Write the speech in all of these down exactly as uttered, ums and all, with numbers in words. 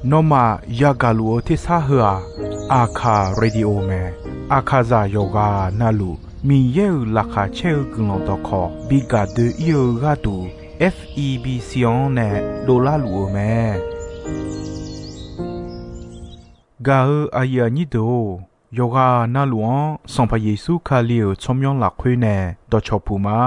Nawmaf yagaq luf-eu tersar heu-aq, Aqkaq Radio mae. Aqkaqzaq yawqghaq navluf Miqyaer-euq laqkhaq caer-eu guiqlanq dawqkawq bi gaq doe-ir-eu gharduq, F E B C-anr nae dovlar luf-eu mae. Gaq-eu aqyuif aqnyir deuq-or, yawqghaq navluf-anr Sanqpaq Yeqsur Kali-euq tsawrmyanr lafkhoer nae dawqcawq puq ma.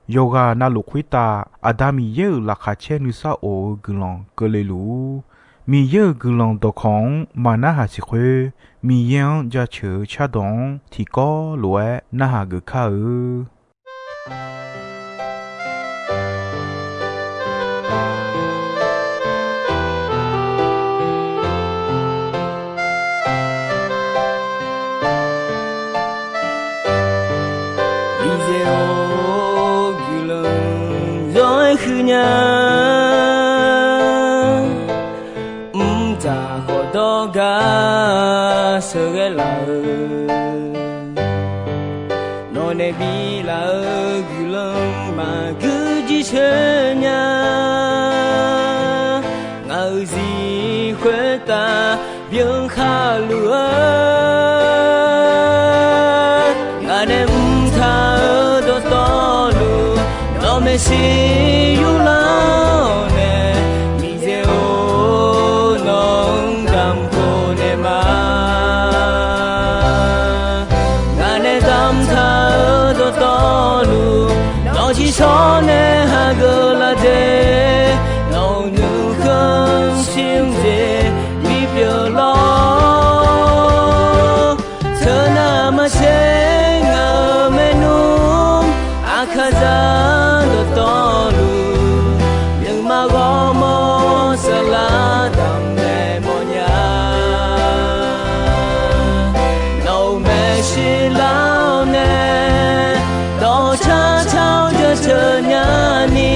Yawqghaq navluf khoertav Aqda Miqyaer-euq laqkhaq caer nuisar of-eu guiqlanq keuvle luf-ur. Miqyaer-euq guiqlanq dawqkawq-anr maqnarhaq siq khoer, Miqyaer-anr jaceuq-eu cardawq-anr tiqkawv lof-aer narhaq geuf kar-eu. Miqyaer-or, guiqlanq zawr-aer huiq nya. Mqtav khawf dawrgar sheuqghae laf-eu, nawq nae bilaf-eu guiqlanq maqgui jircoer nya. Ngaq-euq zif khoertav byan khar luf-eu, ngaq nae mqtav-eu dawqtawvluf, nawq maeqshi yurlar-awr nae, Miqyaer-or, nawq-anr damq khof naeq ma. Ngaq nae damqtaq-eu dawqtawvluf, nawq-eu ciqshawr nae hageuf laf de, nawq-euq nuikhanr shir-anr jeq bipyeuf lawr. Teunav maqtser ngaq-euq maernmr, Aqkaqzaq dawqtawvluf, nuima ghawrmawr saflar damq naeq mawfnya. Nawq-euq maeqshi lar-awr nae, dawqcar car-awr jaceuq nyani,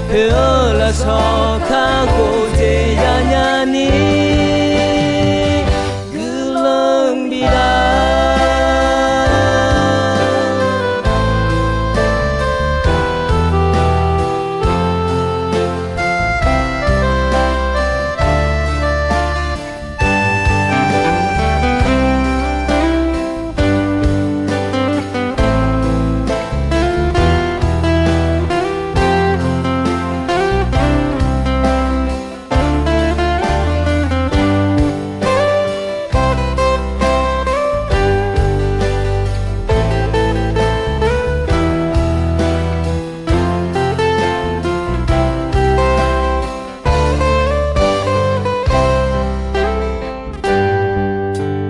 poeq-eu lafsawq kakhof jeq yanya ni, guiqlanq bif lar.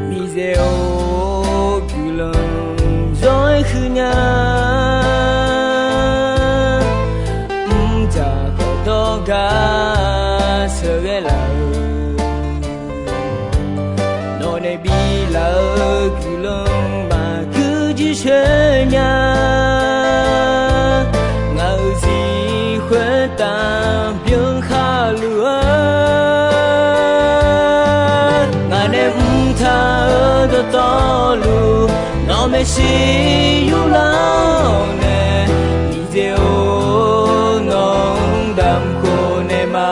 Miqyaer-or, guiqlanq zawr-aer huiq nya. Mrdzaq khawf dawrgar sheuqghae laf-eu, nawq nae biflaf-eu guiqlanq maqgui jircoer nya. Ngaq-euq zif khoertav byan khar luf-eu, ngaq nae mrtaq-eu dawqtawvluf, nawq maeqshi yurlar-awr nae, Miqyaer-or, nawq-anr damq khof naeq ma.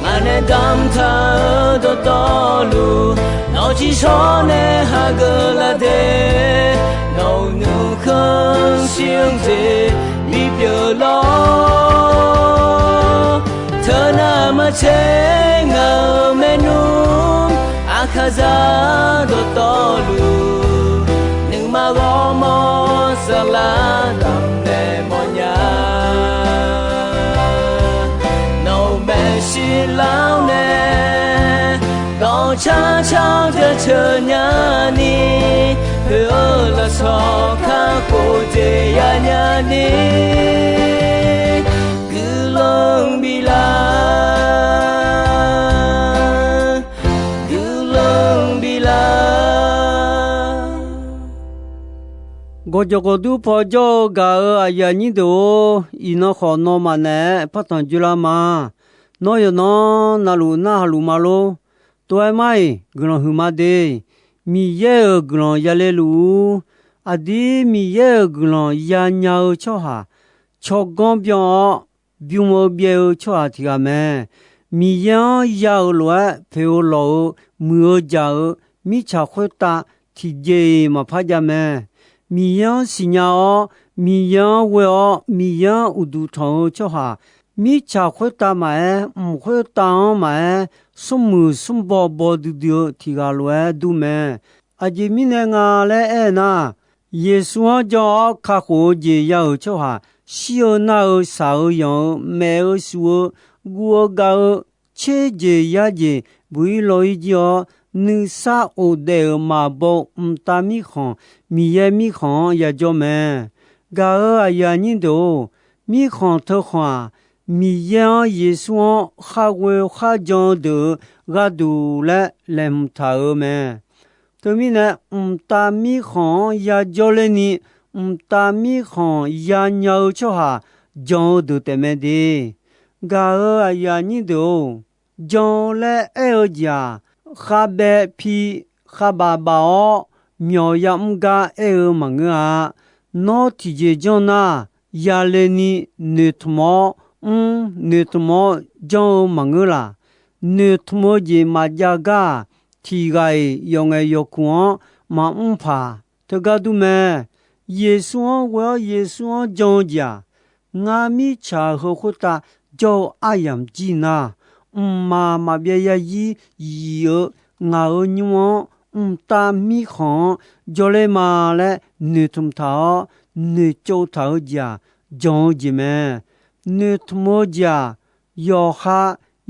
Ngaq nae damqtaq-eu dawqtawvluf, nawq-eu ciqshawr nae hageuf laf de, nawq-euq nuikhanr shir-anr jeq bipyeuf lawr. Teunav maqtser ngaq-euq maernmr, Aqkaqzaq dawqtawvluf, nuima ghawrmawr saflar damq naeq mawfnya. Nawq-euq maeqshi lar-awr nae, dawqcar car-awr jaceuq nyani, poeq-eu lafsawq kakhof jeq yanya ni, guiqlanq biflaf, guiqlanq biflaf. Gawqjawq gawqdur paw jawr-eu gaq-euq aqyuif aqnyir deuq-or, iqnan khawf nawmaf naeq-aer partanq dzoerlar ma. Nawr yawqnan navluf narhaq luf ma lor. Tov-aer mar-iq guiqlanq huiqma de. Miqyaer-euq guiqlanq yale luf-ur. Aqdir Miqyaer-euq guiqlanq yanya-eu tsawrhaq tsawrganr byan-awr, bym-eu byaev-eu tsawrhaq tiq ghaq mae. Miqyaer-anr ya-euq lof-aer poeq-eu lawq-euq muiq-eu jaq-euq mirtsaq khoertav tiqjeq-iq maqpar jav mae. Miqyaer-anr siqnya-awr, Miqyaer-anr ghoe-awr, Miqyaer-anr uqduq tanq-eu tsawrhaq, mirtsaq khoertav maqaer, mq khoertav-anr maqaer, smrmuiq smrbaw baw duidui-eu tiq ghaq lof-aer dur mae. Aqjeq mirnae nga laer aernar, Yeqsur-anr jan-awr kakhof-eu jeq ya-euq tsawrhaq, shir-eu nar-eu shaq-eu yanq-eu maef-eu shuf-eu guv-eu gav-eu tser jeq yar jeq buq-ir law-ir jir-awr, nuisar of daef-euq maqbaw-eu mqtav mirkhanq, Miqyaer mirkhanq-anr yajawr mae. Gaq-euq aqyuif aqnyir deuq-or, mirkhanq teukhanq-aq, Miqyaer-anr Yeqsur-anr khar ghoe khar jan-eu deuq-euq gharduq laer laeqhmq taq-euq mae. Teumirnae, mqtav mirkhanq-anr yajawr lerni, mqtav mirkhanq yanya-eu tsawrhaq jan-eu deuq taef mae de. Gaq-euq aqyuif aqnyir deuq-or, jan-eu laer aer-eu jeq-aq, khavbaev pi khavbaf baf-awr myawq yamr gar aer-eu maqngeur-a. Nawr tiqjeq janr nar, yale ni noeqtmq-awr mr, noeqtmq-awr janr-eu maqngeur laq. Noeqtmq-eu jeq maqjav gar-aq, tiq ghaq-iq yawqngaef yawqkuq-anr maqmr paq. Teugar dur mae. Yeqsur-anr ghoe-awr Yeqsur-anr jan-eu jeq-aq, ngar mirtsaq heu khoertav jawr-eu aryamq jir nar, mqmaq maqbyav yarzir yif-eu ngaq-euq nymr-anr mqtav mirkhanq-anr jawrler ma laer noeqtmq taq-awr, noeqtsov taq-eu jeq-aq, jan-eu jeq mae. Noeqtmq-eu jeq-aq, yawqha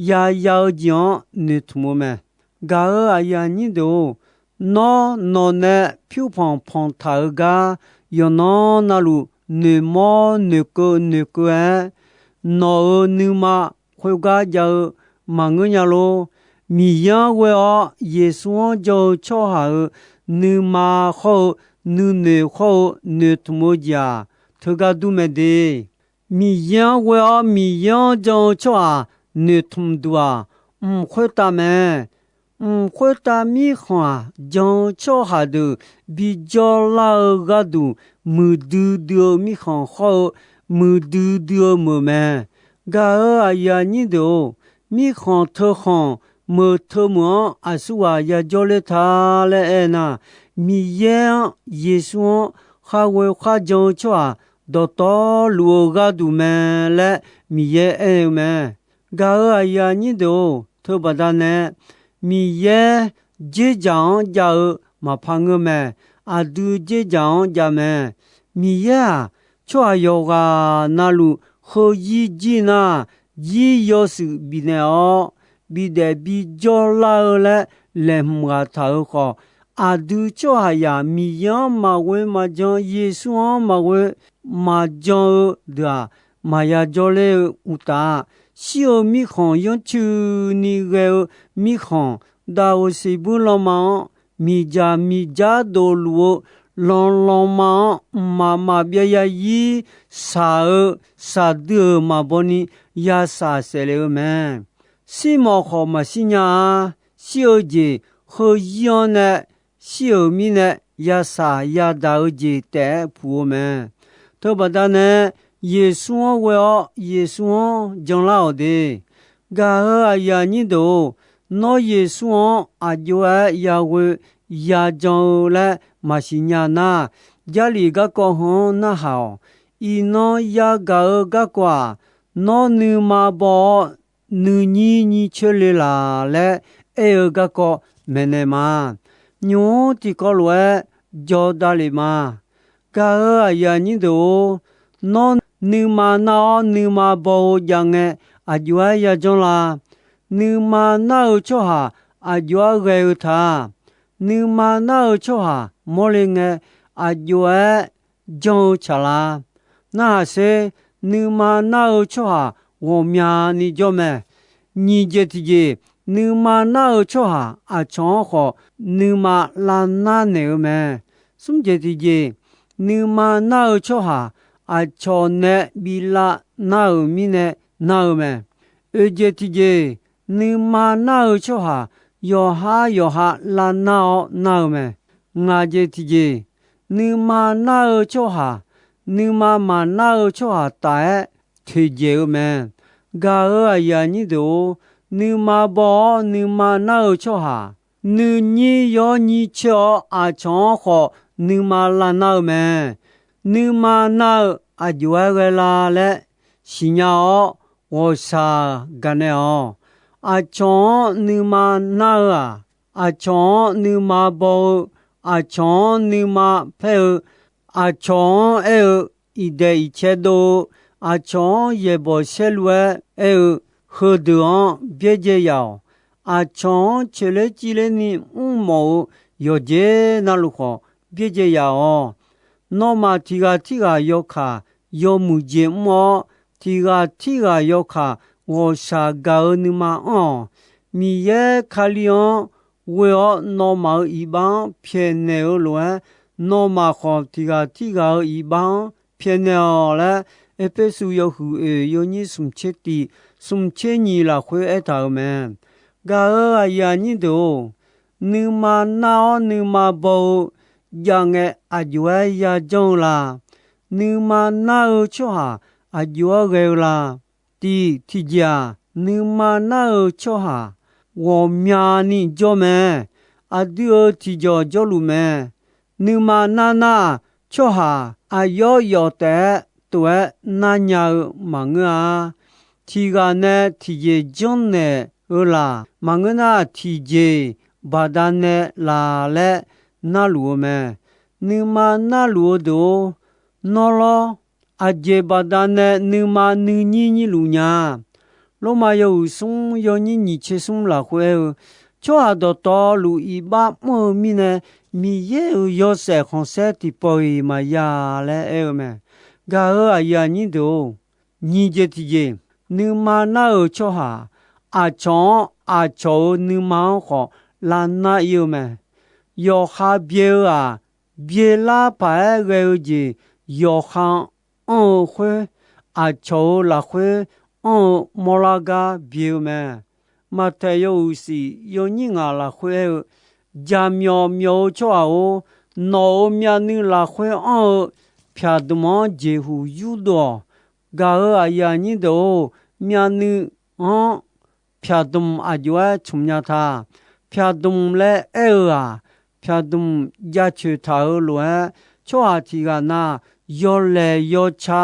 yaya-eu jeq-anr noeqtmq-eu mae. Gaq-euq aqyuif aqnyir deuq-or, nawr nawqnae pyurpanq panq taq-eu gar yawqnan navluf noeqmawr noeqkeuv noeqkeuv-aer, nawq-euq nuima khoergar jav-eu maqngeur nya lor. Miqyaer-anr ghoe-awr Yeqsur-anr jan-eu tsawrhaq-euq nuima khawr-eu nuinoeq khawr-eu noeqtmq-eu jeq-aq, teugar dur mae de. Miqyaer-anr ghoe-awr Miqyaer-anr jan-eu tsawrhaq noeqtmq duq-aq, mq khoertav mae. Mq khoertav mirkhanq-aq, jan-eu tsawrhaq deuq bijawr lar-eu gharduq, muiqdui dui-eu mirkhanq khawr-eu, muiqdui dui-eu meuq mae. Gaq-euq aqyuif aqnyir deuq-or, mirkhanq teukhanq meuq teumeuq-anr aqsurghaq yajawr ler ta laer aernar, Miqyaer-anr, Yeqsur-anr khar ghoe khar jan-eu tsawrhaq dawqtawvluf-eu gharduq mae laer Miqyaer aer-eu mae. Gaq-euq aqyuif aqnyir deuq-or, teubaqda nae Miqyaer dzerdzaq-anr jav-eu maqpar ngeur mae. Aqdui dzerdzaq-anr jav mae. Miqyaer-aq, tsawrhaq yawqghaq navluf heuzir jir nar, jir yawshuif bifnaeq-awr, bidaef bijawr lar-eu laer laeqhmq ghaq taq-euq khawf, aqdui tsawrhaqzaq Miqyaer-anr maqghoe maqjan, Yeqsur-anr maqghoe maqjan-eu deuq-aq, maqya jawrler-eu uqtaf, shir-eu mirkhanq yanrcoeni ghae-eu mirkhanq, dav-euq siqbuir lanma-anr miqdzaq miqdzar dofluf-eu lanlanma-anr mqmaq maqbyav yarzir shaq-eu shaqdui-euq maqbaw ni yashaq saef le-eu mae. Shirmawf khawf maqshir nya-a. Shir-eu jeq heuzir-anr nae shir-euq mirnae yashaq yadaq-eu jeq taef-aer puq-eu mae. Teubaqda nae Yeqsur-anr ghoe-awr Yeqsur-anr janlar-awq de. Gaq-euq aqyuif aqnyir deuq-or, nawr Yeqsur-anr aqjox-aer yaghoe yajan-eu laer maqsiq nya nar, Jarlif garkawv heu-anr narhaq-awq. Iqnan yagaq-eu garkawv-aq, nawr nuima baw-awr nuinyir nyir coer le laq laer aer-eu garkawv maeqnaeq ma. Nymq-mr tiqkawv lof-aer jawr davlef ma. Gaq-euq aqyuif aqnyir deuq-or, nawr nuima nar-awr nuima baw-eu jav ngae, aqjox-aer yajanr la? Nuima nar-eu tsawrhaq aqjox-aer ghae-eu ta? Nuima nar-eu tsawrhaq mawrle ngae, aqjox-aer janr-eu tsaq la? Narhaq sher. Nuima nar-eu tsawrhaq ghawqmyani jawr mae. Nyiq jeq tiqjeq, nuima nar-eu tsawrhaq aqcawq-anr khawf nuima lavnar naeq-eu mae. Smr jeq tiqjeq, nuima nar-eu tsawrhaq aqcawq nae bi lavnar-euq mirnae nar-eu mae. Oeq jeq tiqjeq, nuima nar-eu tsawrhaq yawqhar yawqha lavnar-awr nar-eu mae. Ngaq jeq tiqjeq, nuima nar-eu tsawrhaq nuima maqnar-eu tsawrhaq taf-aer toeqdzaeq-eu mae. Gaq-euq aqyuif aqnyir deuq-or, nuima baw-awr nuima nar-eu tsawrhaq, nuinyir yawnyir coer-awr aqcawq-anr khawf nuima lavnar-eu mae. Nuima nar-eu aqjox-aer ghae la laer siqnya-awr, ghawqshaq gaqnaeq-awq. Aqcawq-anr nuima nar-eu-aq, aqcawq-anr nuima baw-eu, aqcawq-anr nuima paer-eu, aqcawq-anr aer-eu, iqdaeq iqcae dov-eu, aqcawq-anr yaeqbawq saerlu-aer aer-eu, heudeuq-anr byaerdzae yaf-awq. Aqcawq-anr coeqler civler ni mrmawf-eu yawqjeq navluf khawf byaerdzae yaf-awq. Nawmaf tiq ghaq tirghaq yawkaq yawmuiq jeq mr-awr, tiq ghaq tirghaq yawkaq ghawqshaq gaq-eu nuima anr-awq. Miqyaer Kali-anr ghoe-awr nawmaf-euq iqbax-anr pyaeqnaeq-eu lof-aer, nawmaf khawf tiq ghaq tirghaq-euq iqbax-anr pyaeqnaeq-awq laer, Erpersu yawhuiq oeq yawnyir smq tser tiq, smq tser nyiq lafkhoer aertaq-euq mae. Gaq-euq aqyuif aqnyir deuq-or, nuima nar-awr nuima baw-eu jav ngae aqjox-aer yajanr-eu la? Nuima nar-eu tsawrhaq aqjox-aer ghae-eu la? Tiq tiqjeq-aq, nuima nar-eu tsawrhaq ghawqmyani jawr mae. Aqdui-euq tiqjawq jawrluf mae. Nuima nar nar, tsawrhaq aqyawf yawf taef-aer tof-aer narnya-eu maqngeur-a. Tiq ghaq nae tiqjeq janrnaeq-eu laq maqngeur nar, tiqjeq baqdanae laq laer narluf-eu mae. Nuima narluf-eu deuq-or, nawr lawr, aqjeq baqdanae nuima nuinyir nyirluf nya? Lormav yawhuiq smr yawnyir nyiq tser smr lafkhoer aer-eu, tsawrhaq dawqtawvluf iqbax mr-eu mirnae, Miqyaer-euq yawshaef khanqsaer tiqpawf-iq maqya laer aer-eu mae. Gaq-euq aqyuif aqnyir deuq-or, nyiq jeq tiqjeq, nuima nar-euq tsawrhaq aqcawq-anr aqcawq-euq nuima-anr khawf lavnar ir-eu mae. Yawqha byae-eu-aq, byaelar paq-aer ghae-eu jeq yawqha anr-eu khoer, aqcawq-euq lafkhoer anr-eu mawrlar gar byae-eu mae. Maqtaeq yawhuiq shif yawnyir ngaq lafkhoer aer-eu, jaqmyawf myawf-eu tsawrhaq-or, nawq-euq myavnuiv lafkhoer anr-eu pyaqdmq-anr jeqhuq yurdov-awq. Gaq-euq aqyuif aqnyir deuq-or, myavnuiv-anr pyaqdmq aqjox-aer tsmq nya ta. Pyaqdmq laer aer-eu-aq, pyaqdmq jaceuq taq-euq lof-aer, tsawrhaq tiq ghaq na yawlaeq yawca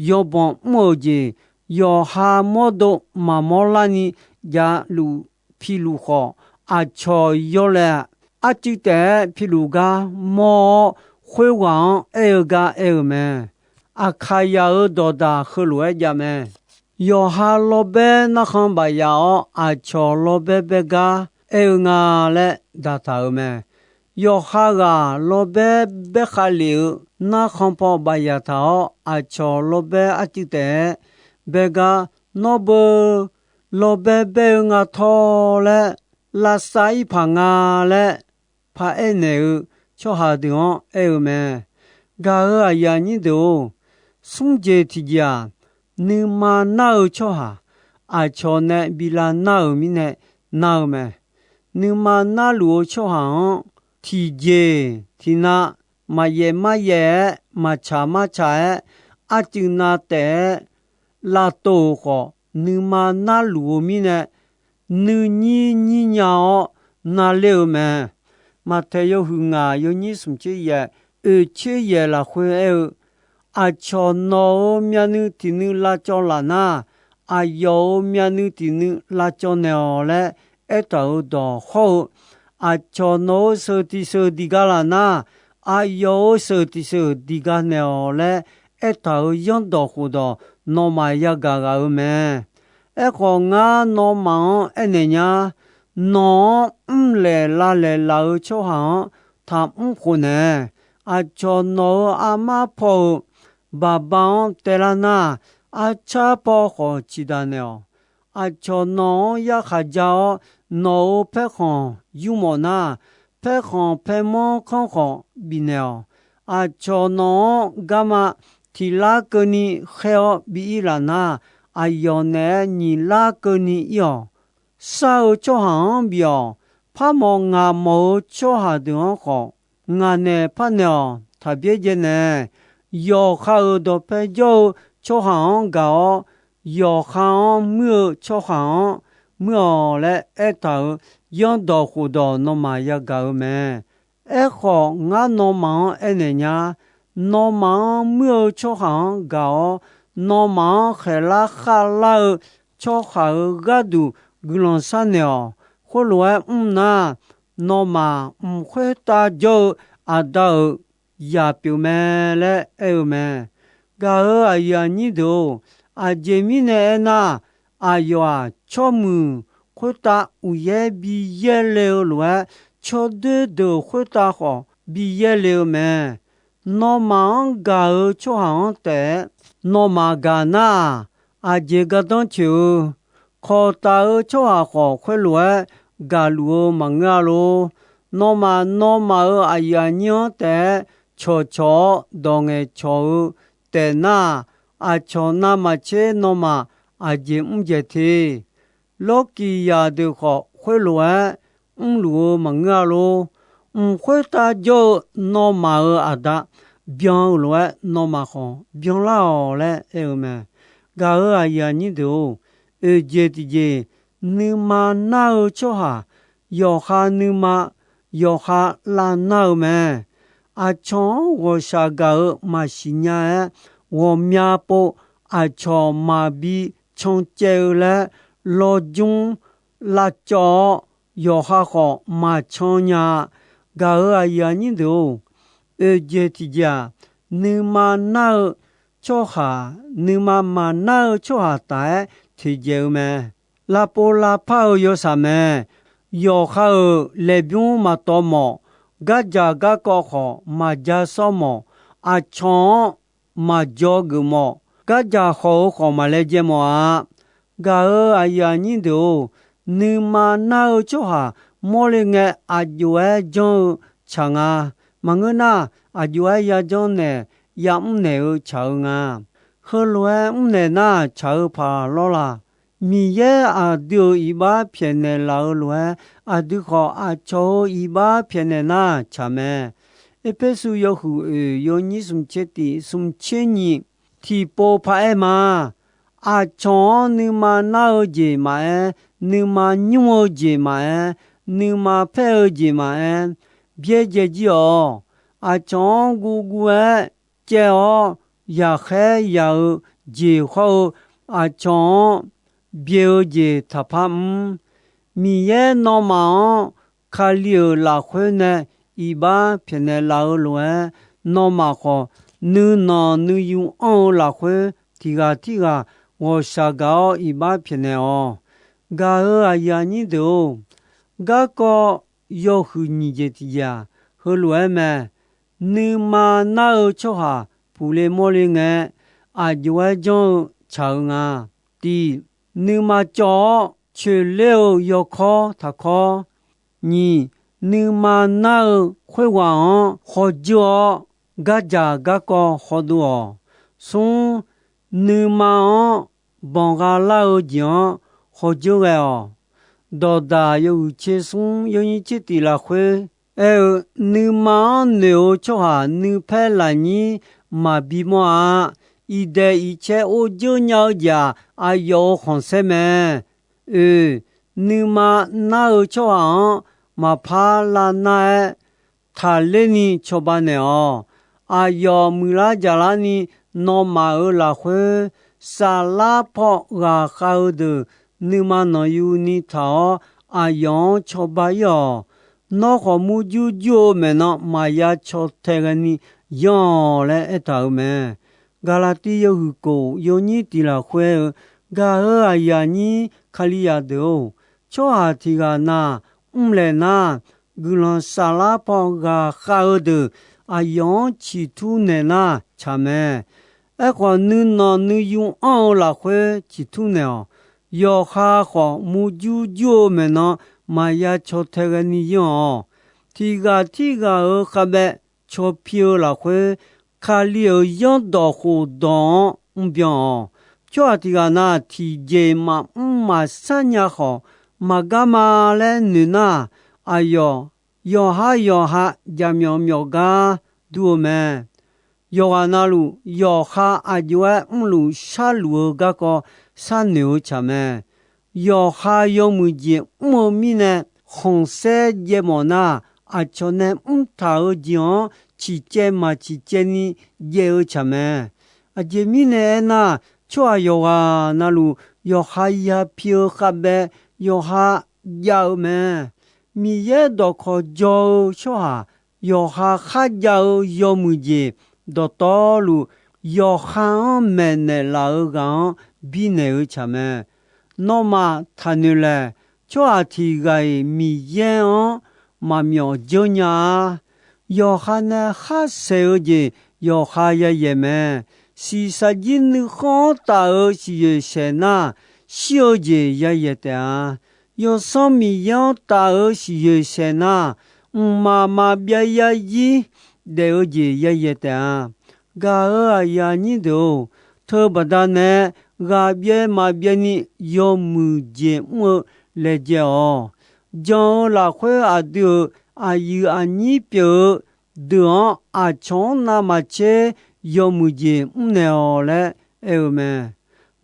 yawbanq mr-euq jeq, yawqha mawrdo maqmawr larni javluf piluf khawf, aqcawq yawlaeq arcuiv taef-aer piluf gar mawr-awr, khoerghaq-anr aer-eu gar aer-eu mae. Aqkaqyaq-euq dawqdaq heulof-aer jav mae. Yawqha lawrbaer narkhan bafyaf-awr, aqcawq lawrbaer baer gar aer-eu nga laer daqtaq-euq mae. Yawqha ghaq lawrbaer baer khavlef-eu narkhan paw bafyaf taq-awr, aqcawq lawrbaer arcuiv taef-aer baer gar, nawr beu lawrbaer baer-eu nga tawr laer, lavsav ir paq nga laer paraer naeq-eu tsawrhaq deuq-anr aer-eu mae. Gaq-euq aqyuif aqnyir deuq-or, smr jeq tiqjeq-aq, nuima nar-eu tsawrhaq aqcawq nae bi lavnar-euq mirnae nar-eu mae. Nuima narluf-eu tsawrhaq-anr tiqjeq tiqnav maqyaef maryaef-aer, maqtsaq martsaq-aer, arcuiv nav taef-aer lavtov-euq khawf, nuima narluf-eu mirnae nuinyir nyir nya-awr navler-eu mae. Maqtaeq yawhuiq ngaq yawnyir smq tser yaeq oeq tser yaeq lafkhoer aer-eu, aqcawq nawq-euq myavnuiv tiqnuiv lavcawv laf nar, aqyawf-euq myavnuiv tiqnuiv lavcawv naeq-awq laer aertaq-euq dawq hawr-eu, aqcawq nawq-euq sheuq tiq sheuq diq gar laf nar, aqyawf-euq sheuq tiq sheuq diq gar naeq-awq laer aertaq-euq yanrdawq khofdawq nawmaf yagaq ghaq-eu mae. Aerkhawf, ngar nawmaf-anr aernaeq nya, nawq-anr mrlaeq lavlaeq laf-eu tsawrhaq-anr taqmr khof naeq. Aqcawq nawq-euq armar paw-euq baqba-anr taelar nar, arcar paw khawf ciqdaq naeq-awq. Aqcawq nawq-anr yarkhaq ja-awr, nawq-euq paerkhanq yurmawf nar, paerkhanq paermanr kanr khawf bifnaeq-awq. Aqcawq nawq-anr garma tiq lar keuvni khaer-awr bi ir laf nar, aqyawf naeq-aer nyiq lar keuvni ir-awq. Shar-eu tsawrhaq-anr bif-awq. Parmawf ngaq mawf-eu tsawrhaq deuq-anr khawf, ngaq naeq parnaeq-awq. Taqbyaer dzae naeq. Yawqha-euq dawqpae jawr-eu tsawrhaq-anr gaq-awr, yawqha-anr muir-eu tsawrhaq-anr muir-awq laer aertaq-euq zanrdawq khofdawq nawmaf yagaq-eu mae. Aerkhawf, ngar nawmaf-anr aernaeq nya. Nawmaf-anr muir-eu tsawrhaq-anr gaq-awr, nawmaf-anr khaeqlar khavlar-eu tsawrhaq-euq gharduq guiqlanq sharnaeq-awq. Khoerlof-aer mr nar, nawmaf mq khoertav jawr-eu Aqda-euq zaq pyeuf mae laer aer-eu mae. Gaq-euq aqyuif aqnyir deuq-or, aqjeq mirnae aernar, aqyawf-aq, tsawrmuiq khoertav uqyaer bi yaerle-eu lof-aer, tsawrdoer deuq khoertav khawf bi yaerle-eu mae. Nawmaf-anr gaq-eu tsawrhaq-anr taef-aer nawmaf gaq nar-aq, aqjeq gardanr tsoeq-eu, kawqtaf-eu tsawrhaq khawf khoerlof-aer gaqluf-eu maqngeur-a lor. Nawmaf, nawmaf-euq aqyuif aqnyir-anr taef-aer cawqcawq-awr dawq ngaeqcawq-eu taef nar-aq, aqcawq navmaqtser nawmaf aqjeq mr dzaeq te. Lawrkiq zaqdeuq khawf khoerlof-aer mrluf-eu maqngeur-a lor. Mq khoertav jawr-eu nawmaf-euq Aqda byan-eu lof-aer nawmaf khawf byanlar-awq laer aer-eu mae. Gaq-euq aqyuif aqnyir deuq-or, oeqjeq tiqjeq nuima nar-eu tsawrhaq yawqha nuima yawqha lavnar-eu mae. Aqcawq-anr ghawqshaq gaq-eu maqsiq nya-aer, ghawqmya pov aqcawq maqbi cancaev-eu laer lawjmr lavcawv-awr, yawqha khawf maqcan nya-a. Gaq-euq aqyuif aqnyir deuq-or, oeqjeq tiqjeq-aq, nuima nar-eu tsawrhaq, nuima maqnar-eu tsawrhaq taf-aer teqdzaeq-eu mae. Lavpov lavpar-eu yawshaq mae. Yawqha-euq laeqbymr maqtawv mawf, gardzaq garkawv khawf maqja sawr mawf, aqcawq-anr maqjaw geuf mawf, gardzaq khawf-eu khawf maqlaejae mawf-a. Gaq-euq aqyuif aqnyir deuq-or, nuima nar-eu tsawrhaq mawrle ngae aqjox-aer janr-eu tsaq nga. Maqngeur nar, aqjox-aer yajanr naeq yamr naeq-eu tsaq-eu nga. Heulof-aer mrnaeq nar tsaq-eu paq lawr la? Miqyaer aqdui-euq iqbax pyaeqnaeq laf-eu lof-aer, aqdui khawf aqcawq-euq iqbax pyaeqnaeq nar tsaq mae. Erpersu yawhuiq oeq yawnyir smq tser tiq smq tser nyiq tiqpov paraer ma. Aqcawq-anr nuima nar-eu jeq maqaer, nuima nymr-eu jeq maqaer, nuima paer-eu jeq maqaer, byaerdzae jir-awq. Aqcawq-anr guvguv-aer caev-awr, yaqkhaer yaq-eu jeq hawr-eu, aqcawq-anr byae-eu jeq taqpar mr. Miqyaer nawmaf-anr Kali-euq lafkhoer nae iqbax pyaeqnaeq laf-eu lof-aer, nawmaf khawf nuinanq nuiyu anr-eu lafkhoer tiq ghaq tirghaq ghawqshaq gaq-awr iqbax pyaeqnaeq-awq. Gaq-euq aqyuif aqnyir deuq-or, garkawv yawhuiq nyiq jeq tiqjeq-aq, heulof-aer mae. Nuima nar-eu tsawrhaq puqle mawrle ngae, aqjox-aer janr-eu tsaq-eu nga. Tiq, nuima cawv-awr coeqler-eu yawkawr taqkawr. Nyiq, nuima nar-eu khoerghaq-anr hawdzeur-awr, gardzaq garkawv hawdov-awq. Smr, nuima-anr banqgha lar-eu jeq-anr hawdzeur ghae-awq. Dawqdaq yawhuiq tser smr yawnyir tser tiq lafkhoer aer-eu, nuima-anr noeq-eu tsawrhaq nuipaer lafnyir maqbi mawr-a. Iqdaeq iqcae or dzeur nya-eu jeq-aq, aqyawf-euq khanqsaer mae. Oe, nuima nar-eu tsawrhaq-anr maqpar lavnar-aer, taqler ni cawba naeq-awq. Aqyawf muiqlar jaqlar ni nawmaf-euq lafkhoer, saflar paw ghaqkhav-eu deuq nuima nanqyuni taq-awr, aqyawf-anr cawba ir-awq. Nawr khawf murjur jur-eu maeqnan maqya caw tae ghaeni yanr-awq laer aertaq-euq mae. Gaqlaqtiv yawhuiq kof yawnyir tiq lafkhoer aer-eu, gaq-euq aqyuif aqnyir Kalizaq deuq-or, tsawrhaq tiq ghaq na mrlaeq nar, guiqlanq saflar paw ghaqkhav-eu deuq aqyawf-anr ciqtur naeq nar tsaq mae. Aerkhawf, nuinanq nuiyu anr-eu lafkhoer ciqtur naeq-awq. Yawqha khawf murjur jur-eu maeqnan maqya caw tae ghaeni yanr-awq. Tiq ghaq tirghaq-euq khavbaev caw pi-eu lafkhoer, Kali-euq zanrdawq khofdawq-anr mrbyan-awq. Tsawrhaq tiq ghaq na tiqjeq maqmr maqsar nya khawf, maqgar ma laer noeq nar, aqyawf yawqhar yawqha jaqmyawf myawf gar dur-eu mae. yawqghaq navluf yawqha aqjox-aer mrluf sharluf-eu garkawv sharnoeq-eu tsaq mae. Yawqha yawmuiq jeq mr-eu mirnae, khanqsaer jaev mawf nar, aqcawq nae mrtaq-eu jeq-anr ciqcaev maq ciqcaev ni jaev-eu tsaq mae. Aqjeq mirnae aernar, tsawrhaq yawqghaq navluf yawqha ya pi-eu khavbae yawqha jav-eu mae. Miqyaer dawqkawq jaw-eu tsawrhaq yawqha kharjav-eu yawmuiq jeq dawqtawvluf, yawqha-anr maeqnaeq laf-eu ghaq-anr binaeq-eu tsaq mae. Nawmaf taqnoeq laeq, tsawrhaq tiq ghaq-iq Miqyaer-anr maqmyawf dzeur nya-a. Yawqha nae khar saeq-eu jeq yawqha yayaeq mae. Shiqshaq jir nuikhanr-anr taf-euq siqyoeq saeq nar, shir-eu jeq yayaeq taef-a. Yawsanr Miqyaer-anr taf-euq siqyoeq saeq nar, mqmaq maqbyav yarzir daef-eu jeq yayaeq taef-a. Gaq-euq aqyuif aqnyir deuq-or, teubaqda nae ghaqbyaev maqbyaev ni yawmuiq jeq mr-eu laejae-awq. Jan-eu lafkhoer aqdui-euq aqyuif aqnyir pyeuf-eu deuq-anr aqcawq-anr navmaqtser yawmuiq jeq mrnaeq-awq laer aer-eu mae.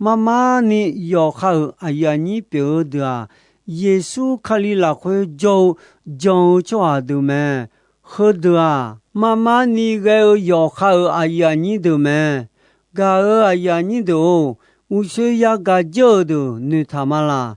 Marmarni yawqha-euq aqyuif aqnyir pyeuf-eu deuq-aq, Yeqsur Kali lafkhoer jawr-eu jan-eu tsawrhaq deuq mae. Heudeuq-aq, marmarni ghae-eu yawqha-euq aqyuif aqnyir deuq mae. Gaq-euq aqyuif aqnyir deuq-or, uqshoe yagaq dzeur-euq deuq noeqtaq ma laq.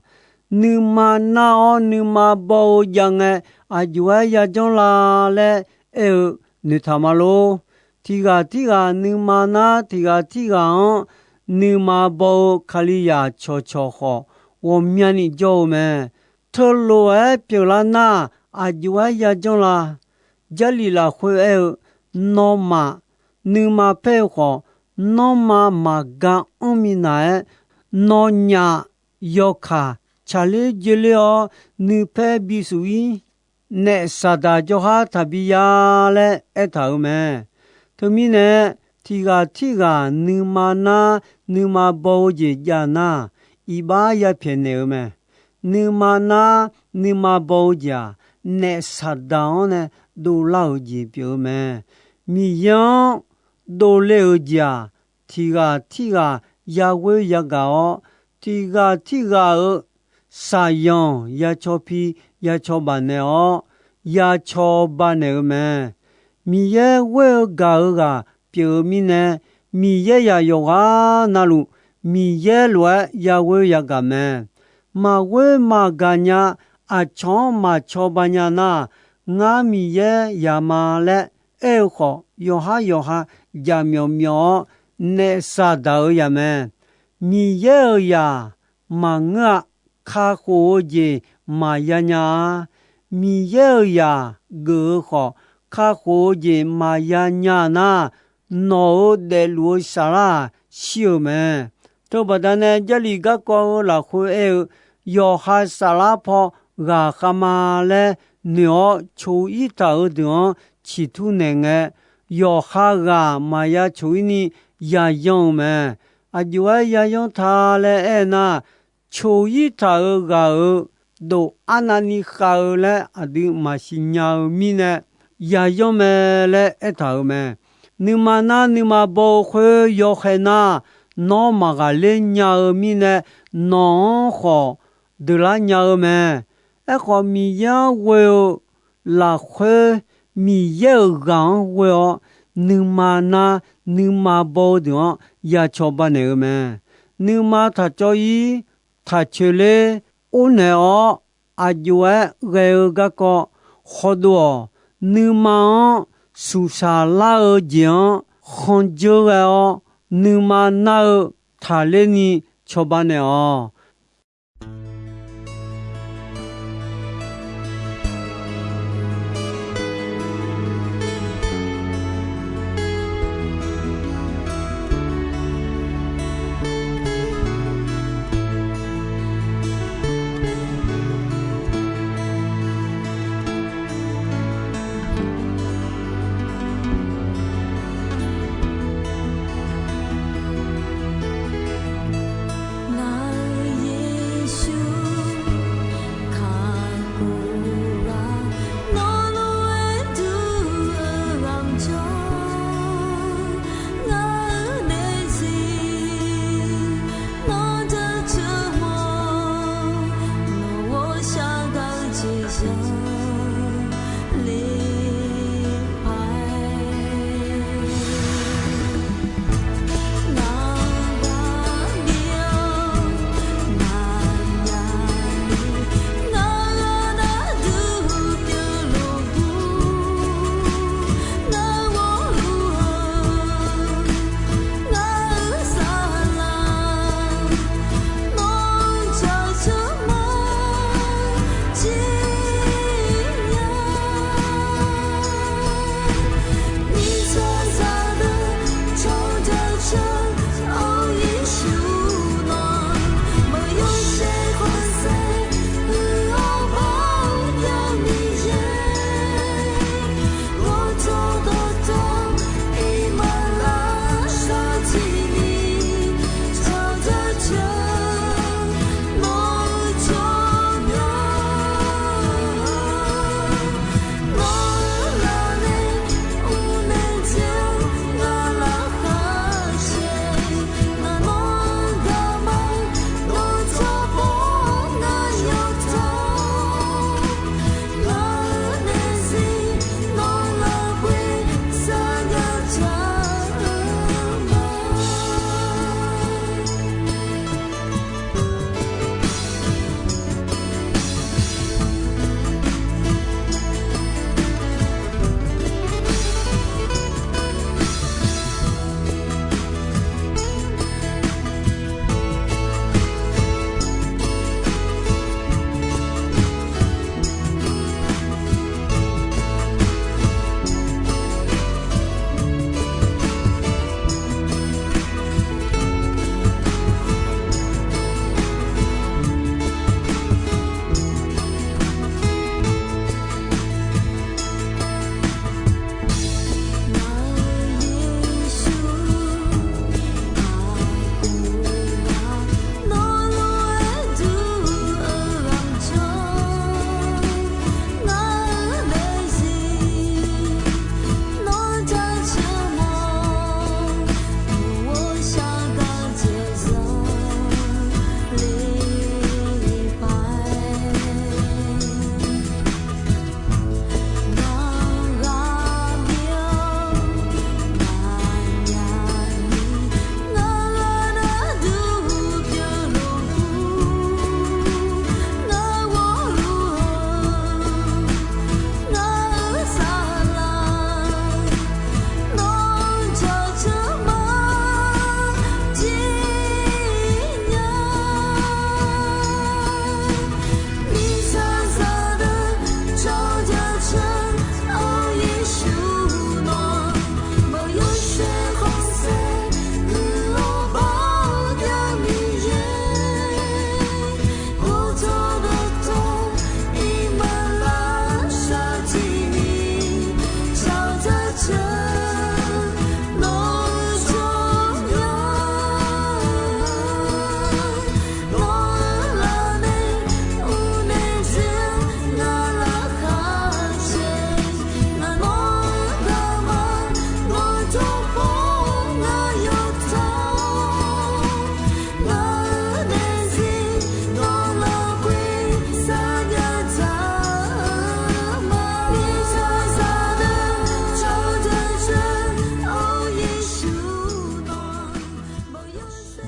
Nuima nar-awr nuima baw-eu jav ngae, aqjox-aer yajanr la laer aer-eu noeqtaq ma lor. Tiq ghaq tirghaq nuima nar, tiq ghaq tirghaq-anr nuima baw-eu Kalizaq cawqcawq khawf, ghawqmyani jawr-eu mae. Teulof-aer pyeuflar nar, aqjox-aer yajanr la. Jarlif lafkhoer aer-eu, nawmaf nuima paer-eu khawf, nanrma maqga anr minav-aer, nawnyaf yawkaq tsaqler joeler-awr nuipaer bisuf-ir. Naef Saqdaq jawrhar taqbi ya laer aertaq-euq mae. Teumirnae, tiq ghaq tirghaq nuima nar nuima baw-eu jeq jav nar, iqbax yapyaeq naeq-eu mae. Nuima nar nuima baw-eu jeq-aq, naef Saqdaq-anr nae dovlar-euq jeq pyeuf-eu mae. Miqyaer-anr dovle-euq jeq-aq, tiq ghaq tirghaq yaghoer yagaq-awr, tiq ghaq tirghaq-euq saqyanq yacaw pi yacaw baq naeq-awr, yacaw baq naeq-eu mae. Miqyaer ghoer-eu gaq-eu ghaq pyeuf-eu mirnae, Miqyaer yaq yawqghaq navluf Miqyaer lof-aer yaghoer yagaq mae. Maqghoer maqgaq nya, aqcawq-anr maqcawba nya nar, ngar Miqyaer yaq ma laer aer-eu khawf, yawqhar yawqha jaqmyawf myawf-awr naef Saqdaq-euq yaq mae. Miqyaer-euq yaq maqngeur-a. Kakhof-eu jeq maqya nya-a. Miqyaer-euq yaq geuf-eu khawf, kakhof-eu jeq maqya nya nar, nawq-euq daefluf-eu saflar-aq shir-euq mae. Teubaqda nae Jarlif garkawv-eu lafkhoer aer-eu, yawqha saflar paw ghaqkhav ma laer noeq-awr coq-ir taq-euq deuq-anr ciqtur naeq ngae, yawqha ghaq maqya coq-ir ni yayan-euq mae. Aqjox-aer yayan ta laer aer nar, coq-ir taq-euq ghaq-euq dof arnavni khav-eu laer aqdui maqsiq nya-eu mirnae, yayan mae laer aertaq-euq mae. Nuima nar nuima baw-eu khoer yawkhaer nar, nawr maqghaqler nya-eu mirnae, nawq-anr khawf deuqlar nya-eu mae. Aerkhawf, Miqyaer-anr ghoe-eu lafkhoer, Miqyaer-euq ghaq-anr ghoe-awr, nuima nar nuima baw-eu deuq-anr ya cawba naeq-eu mae. Nuima taq cawv-ir, taq coeq ler, or naeq-awr aqjox-aer ghae-eu garkawv khawdov-awq. Nuima-anr suqshaq lar-eu jeq-anr khanqdzeur ghae-awr, nuima nar-eu taqler ni cawba naeq-awq.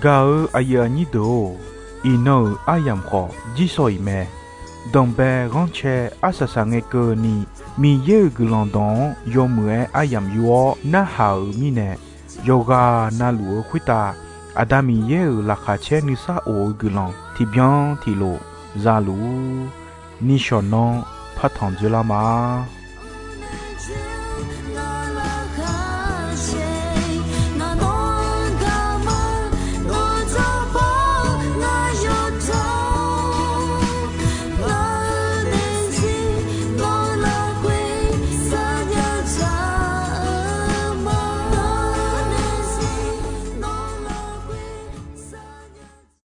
Gaq-eu aqyuif aqnyir deuq-or, iqnan-euq aryamq khawf jirshaw-iq mae. Danqbae ghanrcae arsaq saq ngae keuvni, Miqyaer-euq guiqlanq dawq-anr yawmuiq-aer aryamq yur-awr narhaq-euq mirnae, yawqghaq navluf-eu khoertav Aqda Miqyaer-euq laqkhaq caer nuisar of-eu guiqlanq tiqbyan tiqlof za luf-ur. Nishawq nanr partanq dzoerlar ma.